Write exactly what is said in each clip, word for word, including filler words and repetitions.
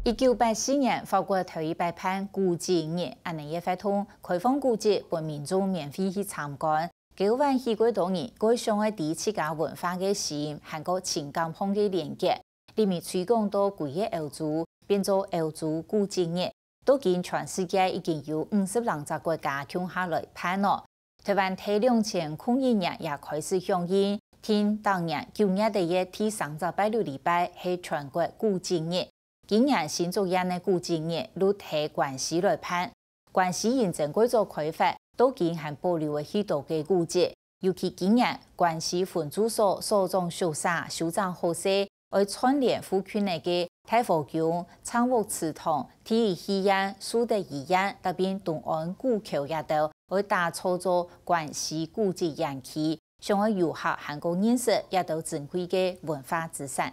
一九八四年，法國頭一擺辦古蹟日，恁呢个活動，開放古蹟分民眾免費去參觀。該晚許過多人，過想愛知自家文化个心，還過情感項个連結。這面推廣到歸个歐洲，變做歐洲古蹟日。到今全世界已經有五十零隻國家共下來辦哦。 臺灣在兩千空一年也開始響應，定逐年九月底个第三隻拜六禮拜係全國古蹟日。今年新竹縣个古蹟日就在關西來辦。關西因為過早開發，到今還保留了許多个古蹟。尤其今年關西分駐所所長宿舍修整好勢， 愛串聯附近个大和宮、鄭屋祠堂、第一戲院、樹德醫院，搭等東安古橋這兜，愛打造做關西古蹟園區，想愛遊客還過認識這兜珍貴个文化資產。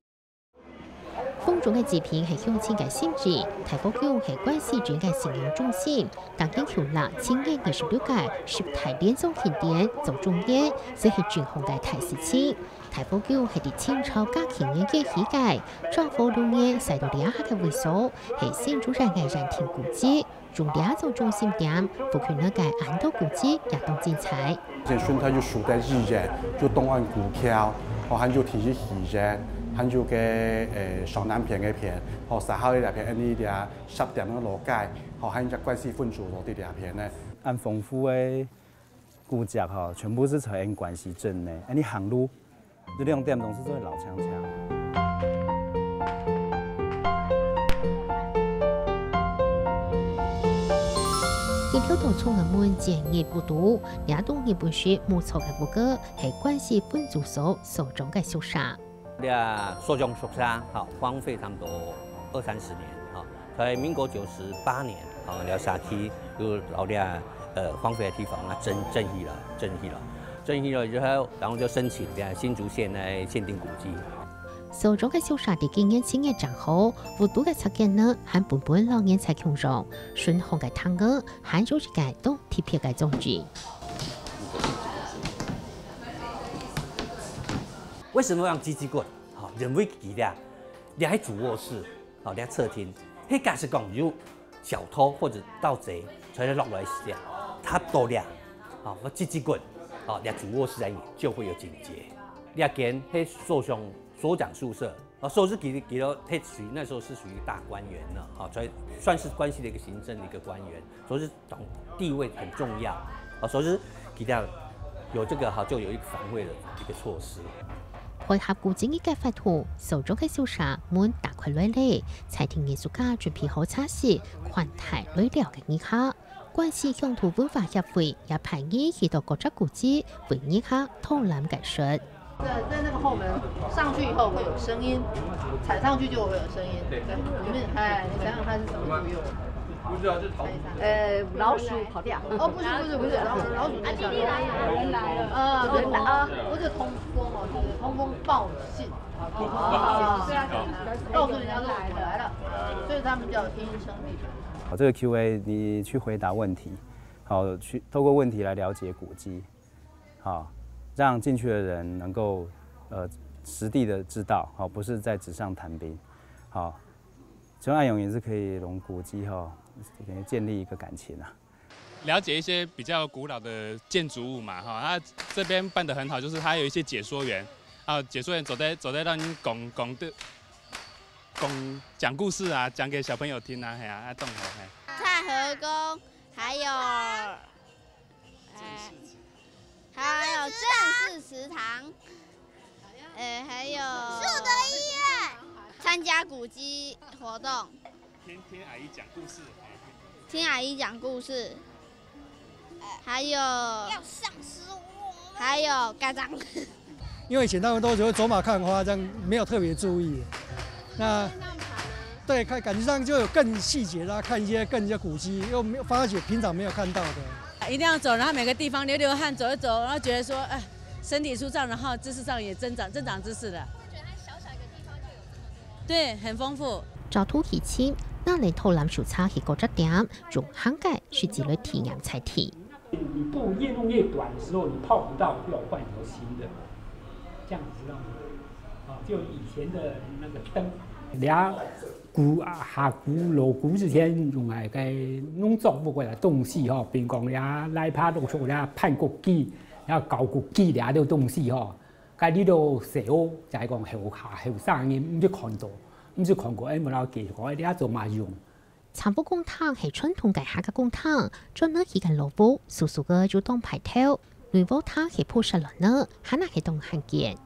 風中个祭品係鄉親个心意，大和宮係關西鎮个信仰中心，當今舊樓千年二十六屆十大連續慶典做重要，這係盡好个大事情。 大和宮係在清朝嘉慶年間起个，昭和六年徙到這下个位所，係新竹縣个園庭古蹟。從這座中心點，附近个恁多古蹟也當精彩。先順帶就樹德醫院，就東安古橋，哦，還有第一戲院，還有个，呃，上南片个片，哦，西口个這片，恁呢這十點个老街，哦，還有關西分駐所在這片呢。恁豐富个古蹟吼，全部係在𠊎等關西鎮呢，恁呢行路 這兩點鐘係做得老強強。今朝到崇安門建業屋肚，這棟日本式木造个屋閣，係關西分駐所所長个宿舍。這所長宿舍，吼，荒廢差不多二三十年，吼，在民國九十八年，吼，這社區就摎這，呃，荒廢个地方啊，整，整起來，整起來。整起來以後，然後就申請這新竹縣个限定古蹟。所長个宿舍在今年七月正好，屋肚个設計呢，還分分老年人共用，脣項个廳仔，還有一個當特別个裝置。為什麼用雞雞骨？好，因為佢這，這係主臥室，好，這客廳，係假使講有小偷或者盜賊，才會落來時，他到這，好，雞雞骨，好，這主臥室裡面就會有警戒。這間係所長所長宿舍，啊，所以佢，佢都，他屬於，那時候是屬於大官員了，啊，所以算是關西的一個行政的一個官員，所以是地位很重要，啊，所以是佢這樣有這個哈，就有一個防衛的一個措施。配合古蹟日个活動，所長个宿舍門打開來咧，在地藝術家準備好茶席，款待來尞个人客。 關西鄉土文化協會也派人去到各隻古蹟，為人客導覽解說。在，在那個後門上去以後會有聲音，踩上去就會有聲音。對，你們，哎，你想想看是什麼作用？不知道，就逃。呃，老鼠跑掉。哦，不是，不是，不是，老鼠，老鼠太小了。人來了。啊，對，人來了。啊，不是通風哦，就是通風報信。哦，告訴人家說我們來了，所以他們叫聽聲地。 好，這個Q A你去回答問題，好，去透過問題來了解古蹟，好，讓進去的人能夠，呃，實地的知道，好，不是在紙上談兵，好，像恁樣也是可以同古蹟，哈，建立一個感情啊。了解一些比較古老的建築物嘛，哈，它這邊辦得很好，就是它有一些解說員，啊，解說員做得，做得讓你講，講的，講，講故事啊，講給小朋友聽啊，嘿啊，啊，動吼，嘿。太和宮，還有，哎，還有鄭氏祠堂，哎，還有樹德醫院，參加古蹟活動。聽，聽阿姨講故事。聽阿姨講故事，還有，要上次我們還有家長。因為以前他們都只會走馬看花，這樣沒有特別注意。那，對，看，感覺上就有更細節啦，看一些更一些古蹟，又沒有發掘平常沒有看到的。一定要走，然後每個地方流流汗，走一走，然後覺得說，哎，身體舒暢，然後知識上也增長，增長知識了。對，很豐富。照圖提醒，若來導覽手冊去過節點，用行个實際來體驗在地。你不，夜路越短的時候，你泡不到，就要換一条新的，这样子知道吗？啊，就以前的那个灯，俩古啊，下古老古之前用个个農作物个東西吼，比如講這泥耙、稻草、這盤谷機、這搞谷機這兜東西吼，該裡肚細學就係講後下後生人毋識看到，毋識看過，誒，無了解講，誒，這做麼用？ 長福公廳係傳統个客家公廳，轉來起間老屋，素素个就當派頭。內屋廳係鋪設來呢，還係當罕見。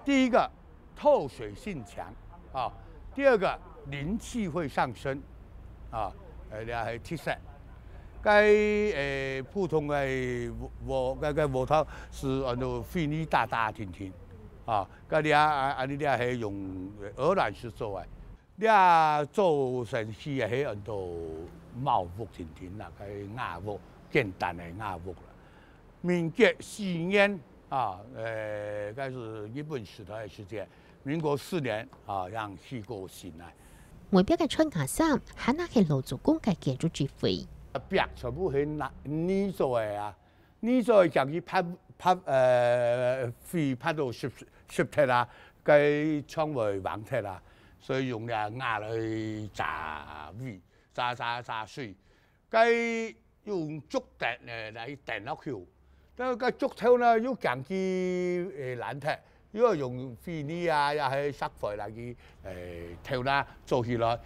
第一個，透水性強啊。第二個，靈氣會上升啊。呃，這係特色。該，呃，普通个屋，該个屋頭係安到水泥打打定定啊。該這啊，啊，這係用鵝卵石做个。 這做成起个係安到茅屋定定啦，个瓦屋，簡單个瓦屋啦。民國四年啊，呃，該係日本時代个時節，民國四年啊，正起過新來。外壁个磚瓦衫，還係老祖公个建築智慧。壁全部係泥，泥做个啊， 泥做个將佢拍，拍，呃，灰拍到濕，濕忒啊，該牆會橫忒啊，所以用這瓦來遮灰，遮，遮，遮水。該用竹釘呢來釘落去，但係該竹頭呢又驚佢，呃，爛忒， 又愛用水泥啊，也係石灰來去，誒，頭那做起來。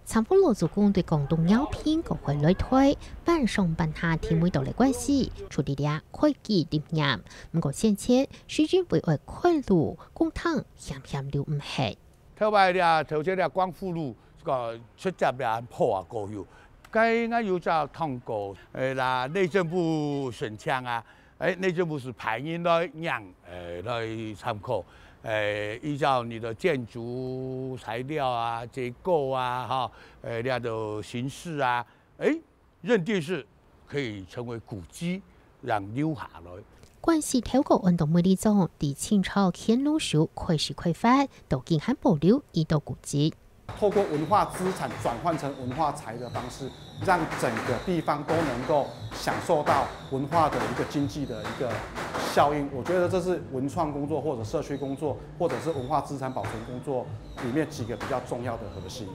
長福老祖公對廣東饒平過海來台，搬上搬下定位到了關西，處理了開基立業。毋過先前係因為愛開路，公廳險險留毋核。頭擺這，頭前這光復路，這個直接這破啊過有。該𠊎有隻堂哥，誒，那內政部申請啊， 誒，內政部係派人來領，誒，來參考，誒，依照你的建築材料啊、結構啊，哈，誒，這个形式啊，誒，認定是可以成為古蹟，讓留下來。關西頭个安到美麗莊，對清朝乾隆時開始開發，到今還保留一道古蹟。 透過文化資產轉換成文化財的方式，讓整個地方都能夠享受到文化的一個經濟的一個效應。我覺得這是文創工作或者社區工作，或者是文化資產保存工作裡面幾個比較重要的核心。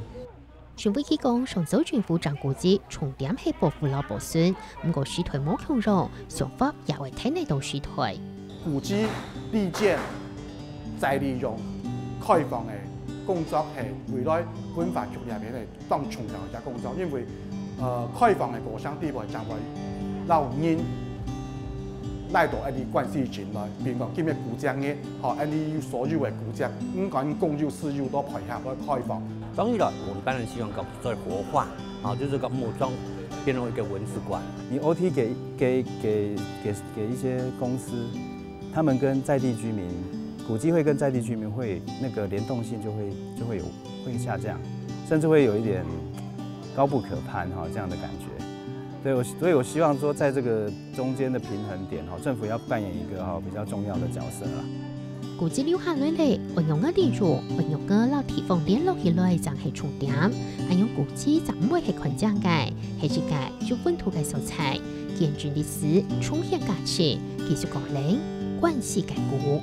徐偉基講，上周政府將古蹟重點係保護摎保存，毋過時代無共樣，想法也會跈等到時代。古蹟、歷建、再利用、開放个工作係未來文化局裡面个 當重要个工作，因為，呃，開放个過程裡背將會摎人來到𫣆俚關西進來，比如講今日古蹟日，吼，𫣆俚所有个古蹟，毋管公有私有都配合來開放。當然了，我們當然希望搞再活化，啊，就是把木莊變成一個文史館。你O T給，給，給，給，給一些公司，他們跟在地居民，古蹟會跟在地居民會那個聯動性就會，就會有，會下降，甚至會有一點高不可攀哈，這樣的感覺。對，我，所以我希望說，在這個中間的平衡點哈，政府要扮演一個哈比較重要的角色啦。古蹟留下來咧，愛仰仔利用，愛仰仔摎地方聯絡起來，正係重點。恁樣古蹟正毋會係看靚个，係一個有溫度个所在，見證歷史，重現價值，繼續光臨關西个古。